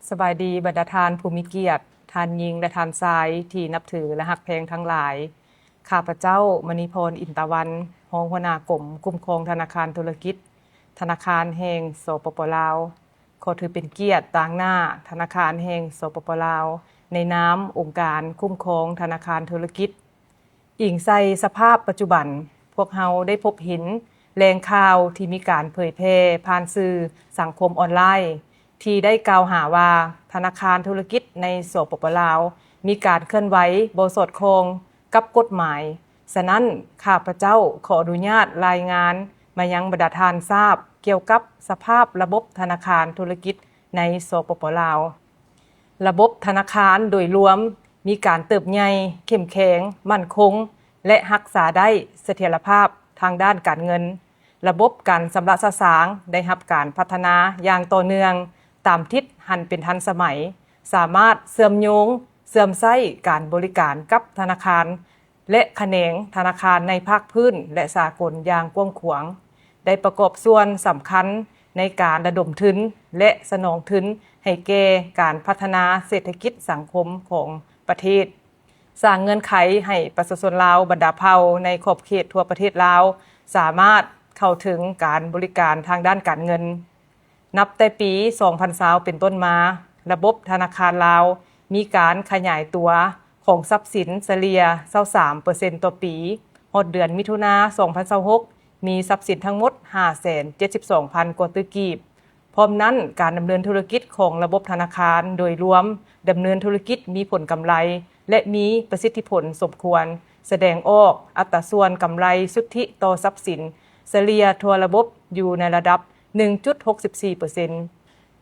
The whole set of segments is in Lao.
ສະບາຍດີບັນດາທ່ານຜູ້ມີກຽດ, ທ່ານຍິງ ແລະ ທ່ານຊາຍທີ່ນັບຖື ແລະ ຮັກແພງທັງຫຼາຍ. ຂ້າພະເຈົ້າ ມະນີພອນ ອິນຕາວັນ, ຮອງຫົວໜ້າກົມຄຸ້ມຄອງທະນາຄານທຸລະກິດ ທະນາຄານແຫ່ງ ສປປ ລາວ. ຂໍຖືເປັນກຽດຕາງໜ້າທະນາຄານແຫ່ງ ສປປ ລາວ ໃນນາມອົງການຄຸ້ມຄອງທະນາຄານທຸລະກິດ. ອີງໃສ່ສະພາບປັດຈຸບັນ, ພວກເຮົາໄດ້ພົບເຫັນແຫຼ່ງຂ່າວທີ່ມີການເຜີຍແຜ່ຜ່ານສື່ສັງຄົມອອນລາຍ ທີ່ໄດ້ກ່າວຫາວ່າ ທະນາຄານທຸລະກິດໃນ ສປປ ລາວ ມີການເຄື່ອນໄຫວບໍ່ສອດຄ່ອງກັບກົດໝາຍ. ສະນັ້ນ, ຂ້າພະເຈົ້າຂໍອະນຸຍາດລາຍງານມາຍັງບັນດາທ່ານຊາບ ກ່ຽວກັບສະພາບລະບົບທະນາຄານທຸລະກິດໃນ ສປປ ລາວ. ລະບົບທະນາຄານໂດຍລວມມີການເຕີບໃຫຍ່, ເຂັ້ມແຂງ, ໝັ້ນຄົງ ແລະ ຮັກສາໄດ້ສະຖຽນລະພາບທາງດ້ານການເງິນ. ລະບົບການຊຳລະສະສາງໄດ້ຮັບການພັດທະນາຢ່າງຕໍ່ເນື່ອງຕາມທິດຫັນເປັນທັນສະໄໝ, ສາມາດເຊື່ອມໂຍງ, ເຊື່ອມໃຊ້ການບໍລິການກັບທະນາຄານ ແລະ ຂະແໜງທະນາຄານໃນພາກພື້ນ ແລະ ສາກົນຢ່າງກວ້າງຂວາງ, ໄດ້ປະກອບສ່ວນສຳຄັນໃນການລະດົມທຶນ ແລະ ສະໜອງທຶນໃຫ້ແກ່ການພັດທະນາເສດຖະກິດສັງຄົມຂອງປະເທດ, ສ້າງເງື່ອນໄຂໃຫ້ປະຊາຊົນລາວບັນດາເຜົ່າໃນຂອບເຂດທົ່ວປະເທດລາວ ສາມາດເຂົ້າເຖິງການບໍລິການທາງດ້ານການເງິນ. ນັບແຕ່ປີສອງພັນຊາວເປັນຕົ້ນມາ, ລະບົບທະນາຄານລາວມີການຂະຫຍາຍຕົວຂອງຊັບສິນສະເລ່ຍຊາວສາມເປີເຊັນຕໍ່ປີ. ຮອດເດືອນມິຖຸນາສອງພັນຊາວຫົກ ມີຊັບສິນທັງໝົດຫ້າແສນເຈັດສິບສອງພັນກວ່າຕື້ກີບ. ພ້ອມນັ້ນ, ການດຳເນີນທຸລະກິດຂອງລະບົບທະນາຄານໂດຍລວມ ດຳເນີນທຸລະກິດມີຜົນກຳໄລ ແລະ ມີປະສິດທິຜົນສົມຄວນ, ສະແດງອອກອັດຕາສ່ວນກຳໄລສຸດທິຕໍ່ຊັບສິນສະເລ່ຍທົ່ວລະບົບຢູ່ໃນລະດັບ ໜຶ່ງຈຸດຫົກສິບສີ່ເປີເຊັນ,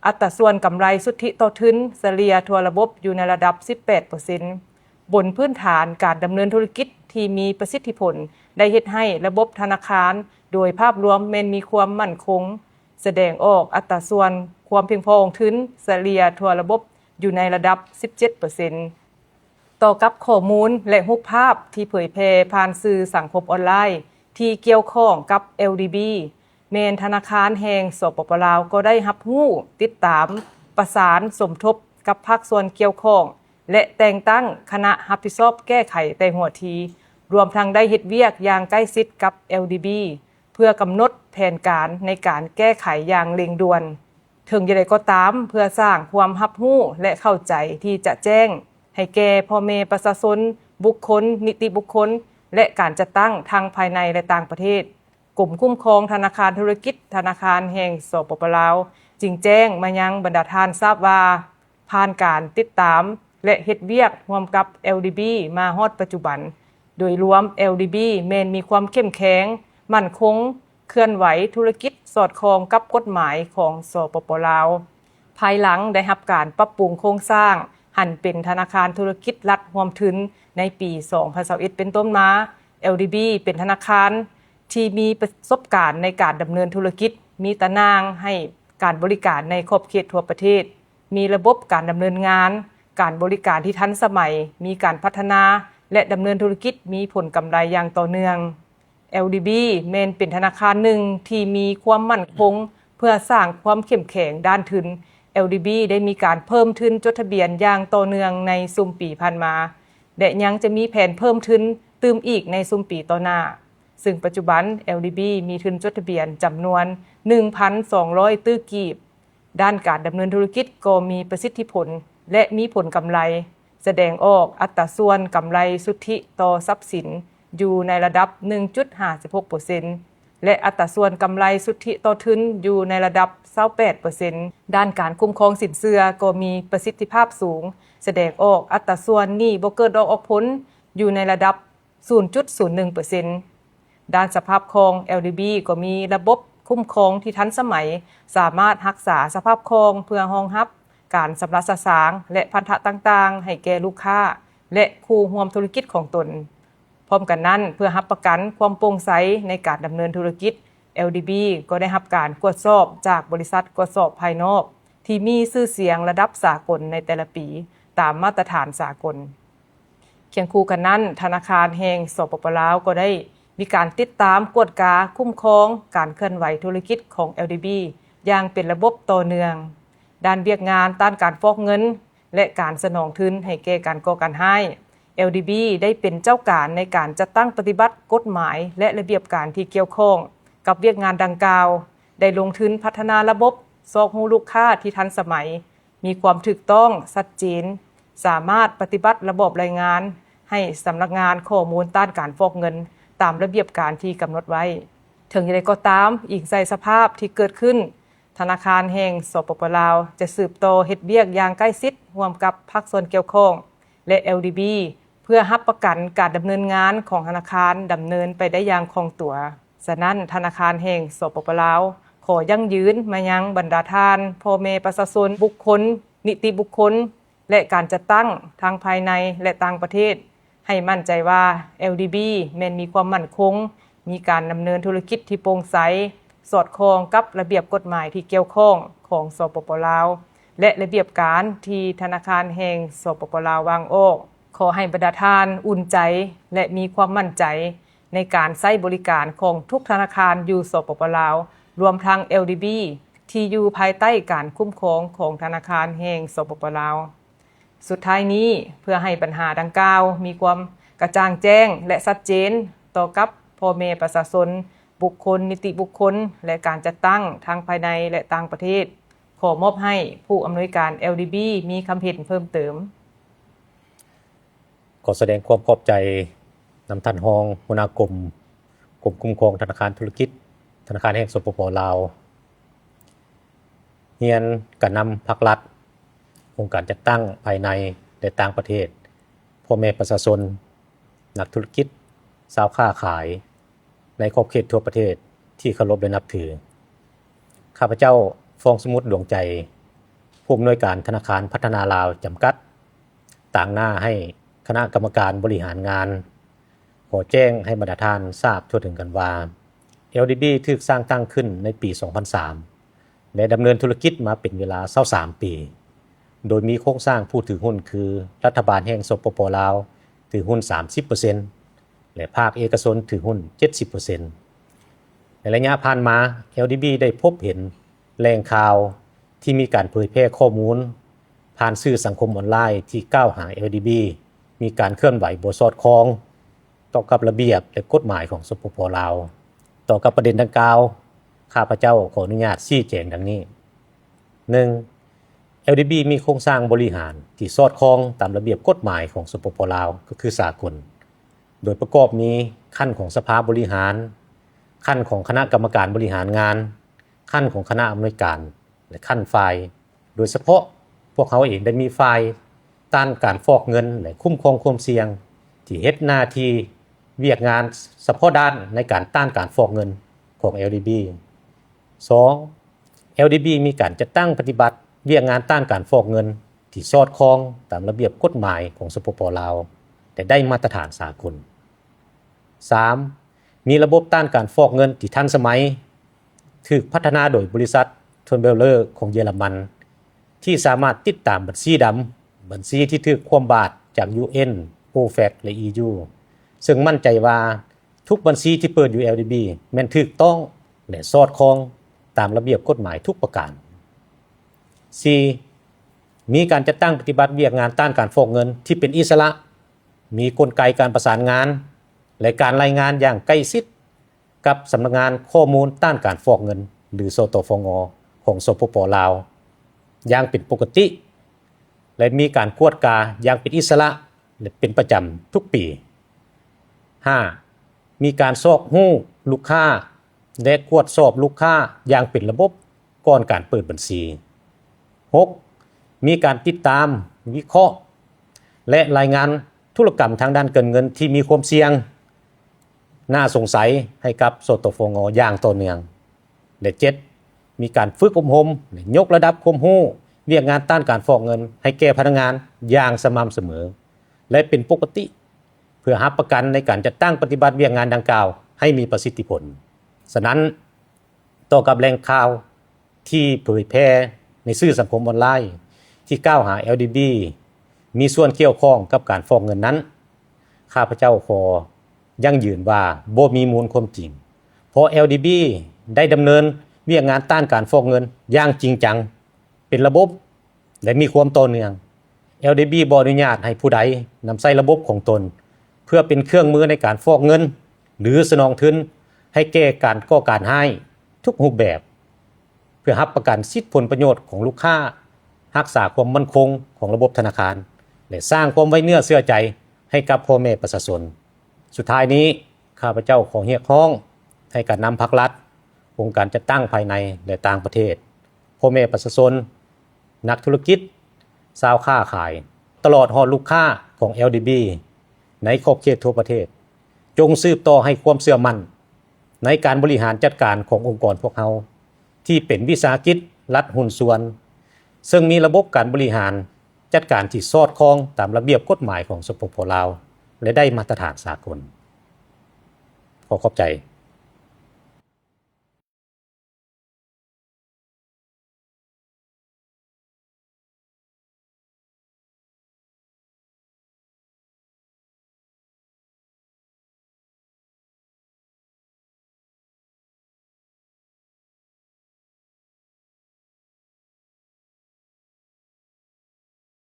ອັດຕາສ່ວນກຳໄລສຸດທິຕໍ່ທຶນສະເລ່ຍທົ່ວລະບົບຢູ່ໃນລະດັບ ສິບແປດເປີເຊັນ. ບົນພື້ນຖານການດຳເນີນທຸລະກິດທີ່ມີປະສິດທິຜົນ ໄດ້ເຮັດໃຫ້ລະບົບທະນາຄານໂດຍພາບລວມແມ່ນມີຄວາມໝັ້ນຄົງ, ສະແດງອອກອັດຕາສ່ວນຄວາມພຽງພໍຂອງທຶນສະເລ່ຍທົ່ວລະບົບຢູ່ໃນລະດັບ ສິບເຈັດເປີເຊັນ. ຕໍ່ກັບຂໍ້ມູນ ແລະ ຮູບພາບທີ່ເຜີຍແຜ່ຜ່ານສື່ສັງຄົມອອນລາຍທີ່ກ່ຽວຂ້ອງກັບ ແອລດີບີ ແມ່ນທະນາຄານແຫ່ງ ສປປ ລາວ ກໍໄດ້ຮັບຮູ້, ຕິດຕາມ, ປະສານສົມທົບກັບພາກສ່ວນກ່ຽວຂ້ອງ ແລະ ແຕ່ງຕັ້ງຄະນະຮັບຜິດຊອບແກ້ໄຂແຕ່ຫົວທີ, ລວມທັງໄດ້ເຮັດວຽກຢ່າງໃກ້ຊິດກັບ ແອລດີບີ ເພື່ອກຳນົດແຜນການໃນການແກ້ໄຂຢ່າງເລັ່ງດ່ວນ. ເຖິງຢ່າງໃດກໍຕາມ, ເພື່ອສ້າງຄວາມຮັບຮູ້ ແລະ ເຂົ້າໃຈທີ່ຈະແຈ້ງໃຫ້ແກ່ພໍ່ແມ່ປະຊາຊົນ, ບຸກຄົນ, ນິຕິບຸກຄົນ ແລະ ການຈັດຕັ້ງທັງພາຍໃນ ແລະ ຕ່າງປະເທດ, ກົມຄຸ້ມຄອງທະນາຄານທຸລະກິດ ທະນາຄານແຫ່ງ ສປປ ລາວ ຈຶ່ງແຈ້ງມາຍັງບັນດາທ່ານຊາບວ່າ, ຜ່ານການຕິດຕາມ ແລະ ເຮັດວຽກຮ່ວມກັບ ແອລດີບີ ມາຮອດປັດຈຸບັນ, ໂດຍລວມ ແອລດີບີ ແມ່ນມີຄວາມເຂັ້ມແຂງ, ໝັ້ນຄົງ, ເຄື່ອນໄຫວທຸລະກິດສອດຄ່ອງກັບກົດໝາຍຂອງ ສປປ ລາວ. ພາຍຫຼັງໄດ້ຮັບການປັບປຸງໂຄງສ້າງ ຫັນເປັນທະນາຄານທຸລະກິດລັດຮ່ວມທຶນໃນປີສອງພັນຊາວເອັດເປັນຕົ້ນມາ, ແອລດີບີ ເປັນທະນາຄານທີ່ມີປະສົບການໃນການດຳເນີນທຸລະກິດ, ມີຕາໜ່າງໃຫ້ການບໍລິການໃນຂອບເຂດທົ່ວປະເທດ, ມີລະບົບການດຳເນີນງານ, ການບໍລິການທີ່ທັນສະໄໝ, ມີການພັດທະນາ ແລະ ດຳເນີນທຸລະກິດມີຜົນກຳໄລຢ່າງຕໍ່ເນື່ອງ. ແອລດີບີ ແມ່ນເປັນທະນາຄານໜຶ່ງທີ່ມີຄວາມໝັ້ນຄົງ ເພື່ອສ້າງຄວາມເຂັ້ມແຂງດ້ານທຶນ, ແອລດີບີ ໄດ້ມີການເພີ່ມທຶນຈົດທະບຽນຢ່າງຕໍ່ເນື່ອງໃນຊຸມປີຜ່ານມາ ແລະ ຍັງຈະມີແຜນເພີ່ມທຶນຕື່ມອີກໃນຊຸມປີຕໍ່ໜ້າ, ຊຶ່ງປັດຈຸບັນ ແອລດີບີ ມີທຶນຈົດທະບຽນຈຳນວນ ໜຶ່ງພັນສອງຮ້ອຍຕື້ກີບ. ດ້ານການດຳເນີນທຸລະກິດກໍມີປະສິດທິຜົນ ແລະ ມີຜົນກຳໄລ, ສະແດງອອກອັດຕາສ່ວນກຳໄລສຸດທິຕໍ່ຊັບສິນຢູ່ໃນລະດັບ ໜຶ່ງຈຸດຫ້າສິບຫົກເປີເຊັນ ແລະ ອັດຕາສ່ວນກຳໄລສຸດທິຕໍ່ທຶນຢູ່ໃນລະດັບ ຊາວແປດເປີເຊັນ. ດ້ານການຄຸ້ມຄອງສິນເຊື່ອກໍມີປະສິດທິພາບສູງ, ສະແດງອອກອັດຕາສ່ວນໜີ້ບໍ່ເກີດດອກອອກຜົນຢູ່ໃນລະດັບ ສູນຈຸດສູນໜຶ່ງເປີເຊັນ. ດ້ານສະພາບຄ່ອງ ແອລດີບີ ກໍມີລະບົບຄຸ້ມຄອງທີ່ທັນສະໄໝ, ສາມາດຮັກສາສະພາບຄ່ອງເພື່ອຮອງຮັບການຊຳລະສະສາງ ແລະ ພັນທະຕ່າງໆໃຫ້ແກ່ລູກຄ້າ ແລະ ຄູ່ຮ່ວມທຸລະກິດຂອງຕົນ. ພ້ອມກັນນັ້ນ, ເພື່ອຮັບປະກັນຄວາມໂປ່ງໃສໃນການດຳເນີນທຸລະກິດ, ແອລດີບີ ກໍໄດ້ຮັບການກວດສອບຈາກບໍລິສັດກວດສອບພາຍນອກ ທີ່ມີຊື່ສຽງລະດັບສາກົນໃນແຕ່ລະປີ ຕາມມາດຕະຖານສາກົນ. ຄຽງຄູ່ກັນນັ້ນ, ທະນາຄານແຫ່ງ ສປປ ລາວ ກໍໄດ້ມີການຕິດຕາມ, ກວດກາ, ຄຸ້ມຄອງການເຄື່ອນໄຫວທຸລະກິດຂອງ ແອລດີບີ ຢ່າງເປັນລະບົບຕໍ່ເນື່ອງ. ດ້ານວຽກງານຕ້ານການຟອກເງິນ ແລະ ການສະໜອງທຶນໃຫ້ແກ່ການກໍ່ການຮ້າຍ, ແອລດີບີ ໄດ້ເປັນເຈົ້າການໃນການຈັດຕັ້ງປະຕິບັດກົດໝາຍ ແລະ ລະບຽບການທີ່ກ່ຽວຂ້ອງກັບວຽກງານດັ່ງກ່າວ, ໄດ້ລົງທຶນພັດທະນາລະບົບຊອກຮູ້ລູກຄ້າທີ່ທັນສະໄໝ, ມີຄວາມຖືກຕ້ອງ, ຊັດເຈນ, ສາມາດປະຕິບັດລະບອບລາຍງານໃຫ້ສຳນັກງານຂໍ້ມູນຕ້ານການຟອກເງິນຕາມລະບຽບການທີ່ກຳນົດໄວ້. ເຖິງຢ່າງໃດກໍຕາມ, ອີງໃສ່ສະພາບທີ່ເກີດຂຶ້ນ, ທະນາຄານແຫ່ງ ສປປ ລາວ ຈະສືບຕໍ່ເຮັດວຽກຢ່າງໃກ້ຊິດຮ່ວມກັບພາກສ່ວນກ່ຽວຂ້ອງ ແລະ ແອລດີບີ ເພື່ອຮັບປະກັນການດຳເນີນງານຂອງທະນາຄານດຳເນີນໄປໄດ້ຢ່າງຄ່ອງຕົວ. ສະນັ້ນ, ທະນາຄານແຫ່ງ ສປປ ລາວ ຂໍຢັ້ງຢືນມາຍັງບັນດາທ່ານ ພໍ່ແມ່ປະຊາຊົນ, ບຸກຄົນ, ນິຕິບຸກຄົນ ແລະ ການຈັດຕັ້ງທັງພາຍໃນ ແລະ ຕ່າງປະເທດ ໃຫ້ໝັ້ນໃຈວ່າ ແອລດີບີ ແມ່ນມີຄວາມໝັ້ນຄົງ, ມີການດຳເນີນທຸລະກິດທີ່ໂປ່ງໃສ, ສອດຄ່ອງກັບລະບຽບກົດໝາຍທີ່ກ່ຽວຂ້ອງຂອງ ສປປ ລາວ ແລະ ລະບຽບການທີ່ທະນາຄານແຫ່ງ ສປປ ລາວ ວາງອອກ. ຂໍໃຫ້ບັນດາທ່ານອຸ່ນໃຈ ແລະ ມີຄວາມໝັ້ນໃຈ ໃນການໃຊ້ບໍລິການຂອງທຸກທະນາຄານຢູ່ ສປປ ລາວ ລວມທັງ ແອລດີບີ ທີ່ຢູ່ພາຍໃຕ້ການຄຸ້ມຄອງຂອງທະນາຄານແຫ່ງ ສປປ ລາວ. ສຸດທ້າຍນີ້, ເພື່ອໃຫ້ບັນຫາດັ່ງກ່າວມີຄວາມກະຈ່າງແຈ້ງ ແລະ ຊັດເຈນຕໍ່ກັບພໍ່ແມ່ປະຊາຊົນ, ບຸກຄົນ, ນິຕິບຸກຄົນ ແລະ ການຈັດຕັ້ງທັງພາຍໃນ ແລະ ຕ່າງປະເທດ, ຂໍມອບໃຫ້ຜູ້ອຳນວຍການ ແອລດີບີ ມີຄຳເຫັນເພີ່ມເຕີມ. ຂໍສະແດງຄວາມຂອບໃຈນຳທ່ານຮອງຫົວໜ້າກົມ, ກົມຄຸ້ມຄອງທະນາຄານທຸລະກິດ ທະນາຄານແຫ່ງ ສປປ ລາວ. ຮຽນການນຳພາກລັດ, ອົງການຈັດຕັ້ງພາຍໃນ ແລະ ຕ່າງປະເທດ, ພໍ່ແມ່ປະຊາຊົນ, ນັກທຸລະກິດ, ຊາວຄ້າຂາຍ ໃນຂອບເຂດທົ່ວປະເທດທີ່ເຄົາລົບ ແລະ ນັບຖື. ຂ້າພະເຈົ້າ ຟອງສະໝຸດ ດວງໃຈ, ຜູ້ອຳນວຍການທະນາຄານພັດທະນາລາວ ຈຳກັດ, ຕາງໜ້າໃຫ້ຄະນະກຳມະການບໍລິຫານງານ ຂໍແຈ້ງໃຫ້ບັນດາທ່ານຊາບທົ່ວເຖິງກັນວ່າ ແອລດີບີ ຖືກສ້າງຕັ້ງຂຶ້ນໃນປີສອງພັນສາມ ແລະ ດຳເນີນທຸລະກິດມາເປັນເວລາຊາວສາມປີ, ໂດຍມີໂຄງສ້າງຜູ້ຖືຫຸ້ນຄື ລັດຖະບານແຫ່ງ ສປປ ລາວ ຖືຫຸ້ນສາມສິບເປີເຊັນ ແລະ ພາກເອກະຊົນຖືຫຸ້ນເຈັດສິບເປີເຊັນ. ໃນໄລຍະຜ່ານມາ, ແອລດີບີ ໄດ້ພົບເຫັນແຫຼ່ງຂ່າວທີ່ມີການເຜີຍແຜ່ຂໍ້ມູນຜ່ານສື່ສັງຄົມອອນລາຍທີ່ກ່າວຫາ ແອລດີບີ ມີການເຄື່ອນໄຫວບໍ່ສອດຄ່ອງຕໍ່ກັບລະບຽບ ແລະ ກົດໝາຍຂອງ ສປປ ລາວ. ຕໍ່ກັບປະເດັນດັ່ງກ່າວ, ຂ້າພະເຈົ້າຂໍອະນຸຍາດຊີ້ແຈງດັ່ງນີ້. ໜຶ່ງ, ແອລດີບີ ມີໂຄງສ້າງບໍລິຫານທີ່ສອດຄ່ອງຕາມລະບຽບກົດໝາຍຂອງ ສປປ ລາວ ກໍຄືສາກົນ, ໂດຍປະກອບມີຂັ້ນຂອງສະພາບໍລິຫານ, ຂັ້ນຂອງຄະນະກຳມະການບໍລິຫານງານ, ຂັ້ນຂອງຄະນະອຳນວຍການ ແລະ ຂັ້ນຝ່າຍ. ໂດຍສະເພາະ, ພວກເຮົາເອງໄດ້ມີຝ່າຍຕ້ານການຟອກເງິນ ແລະ ຄຸ້ມຄອງຄວາມສ່ຽງ ທີ່ເຮັດໜ້າທີ່ວຽກງານສະເພາະດ້ານໃນການຕ້ານການຟອກເງິນຂອງ ແອລດີບີ. ສອງ, ແອລດີບີ ມີການຈັດຕັ້ງປະຕິບັດວຽກງານຕ້ານການຟອກເງິນທີ່ສອດຄ່ອງຕາມລະບຽບກົດໝາຍຂອງ ສປປ ລາວ ແລະ ໄດ້ມາດຕະຖານສາກົນ. ສາມ, ມີລະບົບຕ້ານການຟອກເງິນທີ່ທັນສະໄໝ, ຖືກພັດທະນາໂດຍບໍລິສັດ Tonbeller ຂອງເຢຍລະມັນ ທີ່ສາມາດຕິດຕາມບັນຊີດຳ, ບັນຊີທີ່ຖືກຄວ່ຳບາດຈາກ ຢູເອັນ, ໂອແຟັກ ແລະ ອີຢູ ເຊິ່ງໝັ້ນໃຈວ່າ ທຸກບັນຊີທີ່ເປີດຢູ່ ແອລດີບີ ແມ່ນຖືກຕ້ອງ ແລະ ສອດຄ່ອງຕາມລະບຽບກົດໝາຍທຸກປະການ. ສີ່, ມີການຈັດຕັ້ງປະຕິບັດວຽກງານຕ້ານການຟອກເງິນທີ່ເປັນອິດສະຫຼະ, ມີກົນໄກການປະສານງານ ແລະ ການລາຍງານຢ່າງໃກ້ຊິດກັບສຳນັກງານຂໍ້ມູນຕ້ານການຟອກເງິນ ຫຼື ສຕຟງ ຂອງ ສປປ ລາວ ຢ່າງເປັນປົກກະຕິ ແລະ ມີການກວດກາຢ່າງເປັນອິດສະຫຼະ ແລະ ເປັນປະຈຳທຸກປີ. ຫ້າ, ມີການຊອກຮູ້ລູກຄ້າ ແລະ ກວດສອບລູກຄ້າຢ່າງເປັນລະບົບກ່ອນການເປີດບັນຊີ. ຫົກ, ມີການຕິດຕາມ, ວິເຄາະ ແລະ ລາຍງານທຸລະກຳທາງດ້ານການເງິນທີ່ມີຄວາມສ່ຽງ ໜ້າສົງໄສໃຫ້ກັບ ສຕຟງ ຢ່າງຕໍ່ເນື່ອງ. ແລະ ເຈັດ, ມີການຝຶກອົບຮົມ ແລະ ຍົກລະດັບຄວາມຮູ້ວຽກງານຕ້ານການຟອກເງິນໃຫ້ແກ່ພະນັກງານຢ່າງສະໝ່ຳສະເໝີ ແລະ ເປັນປົກກະຕິ ເພື່ອຮັບປະກັນໃນການຈັດຕັ້ງປະຕິບັດວຽກງານດັ່ງກ່າວໃຫ້ມີປະສິດທິຜົນ. ສະນັ້ນ, ຕໍ່ກັບແຫຼ່ງຂ່າວທີ່ເຜີຍແຜ່ໃນສື່ສັງຄົມອອນລາຍທີ່ກ່າວຫາ ແອລດີບີ ມີສ່ວນກ່ຽວຂ້ອງກັບການຟອກເງິນນັ້ນ, ຂ້າພະເຈົ້າຂໍຢັ້ງຢືນວ່າບໍ່ມີມູນຄວາມຈິງ, ເພາະ ແອລດີບີ ໄດ້ດຳເນີນວຽກງານຕ້ານການຟອກເງິນຢ່າງຈິງຈັງ ເປັນລະບົບ ແລະ ມີຄວາມຕໍ່ເນື່ອງ. ແອລດີບີ ບໍ່ອະນຸຍາດໃຫ້ຜູ້ໃດນຳໃຊ້ລະບົບຂອງຕົນ ເພື່ອເປັນເຄື່ອງມືໃນການຟອກເງິນ ຫຼື ສະໜອງທຶນໃຫ້ແກ່ການກໍ່ການຮ້າຍທຸກຮູບແບບ ເພື່ອຮັບປະກັນສິດຜົນປະໂຫຍດຂອງລູກຄ້າ, ຮັກສາຄວາມໝັ້ນຄົງຂອງລະບົບທະນາຄານ ແລະ ສ້າງຄວາມໄວ້ເນື້ອເຊື່ອໃຈໃຫ້ກັບພໍ່ແມ່ປະຊາຊົນ. ສຸດທ້າຍນີ້, ຂ້າພະເຈົ້າຂໍຮຽກຮ້ອງໃຫ້ການນຳພັກລັດ, ອົງການຈັດຕັ້ງພາຍໃນ ແລະ ຕ່າງປະເທດ, ພໍ່ແມ່ປະຊາຊົນ, ນັກທຸລະກິດ, ຊາວຄ້າຂາຍ, ຕະຫຼອດຮອດລູກຄ້າຂອງ ແອລດີບີ ໃນຂອບເຂດທົ່ວປະເທດ, ຈົ່ງສືບຕໍ່ໃຫ້ຄວາມເຊື່ອໝັ້ນໃນການບໍລິຫານຈັດການຂອງອົງກອນພວກເຮົາ ທີ່ເປັນວິສາຫະກິດລັດຫຸ້ນສ່ວນ, ເຊິ່ງມີລະບົບການບໍລິຫານ ຈັດການທີ່ສອດຄ່ອງຕາມລະບຽບກົດໝາຍຂອງ ສປປ ລາວ ແລະ ໄດ້ມາດຕະຖານສາກົນ. ຂໍຂອບໃຈ.